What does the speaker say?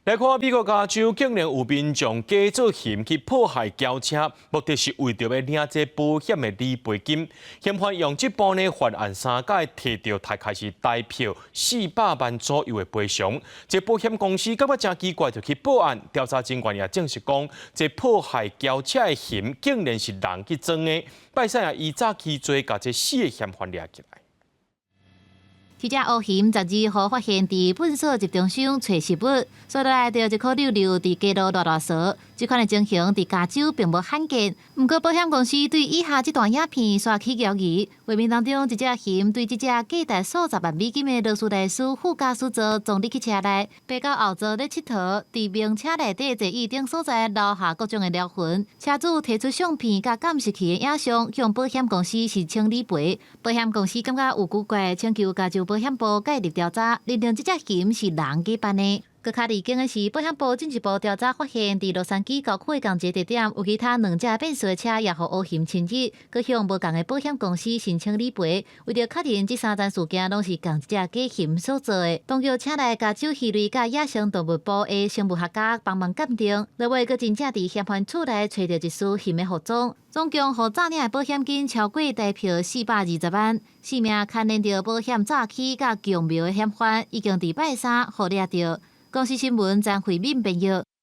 來看美國加州竟然有民眾假做熊去破壞轎車，目的是為著欲領這保險的理賠金。嫌犯用這步呢犯案三擺提著大概是台票400萬左右的賠償。這保險公司感覺誠奇怪，就去報案。調查人員也證實講，這破壞轎車的熊竟然是人去裝的。拜三也依詐欺罪，共這四个嫌犯掠起來。這隻烏熊12號發現佇糞埽集中箱揣食物，紲落來著一箍溜溜佇街路賴賴趖。這款的情形佇加州並無罕見，毋過保險公司對以下這段影片煞起疑疑。畫面當中，一隻熊對這隻價值數十萬美金的勞斯萊斯副駕駛座裝入去車內，爬到後座咧𨑨迌，佇名車內底座椅頂所在留下各種的療痕。車主提出相片佮監視器的影像，向保險公司申請理賠。保險公司感覺有古怪，請求加州保險部介入調查，認定這隻熊是人假扮的。閣較離經的是，保險部進一步調查發現，佇洛杉磯郊區的仝一个地點，有其他兩隻變色的車也予烏熊侵入，閣向無仝的保險公司申請理賠。為著確認這三樁事件攏是仝一隻假熊所做的，當局請來加州魚類佮野生動物部的生物學家幫忙鑑定。落尾閣真正佇嫌犯厝內揣著一絲熊的毛總，總共予詐領的保險金超過台票420萬。四名牽連著保險詐欺佮強謀的嫌犯，已經佇拜三予掠著。公視新聞張惠敏編譯。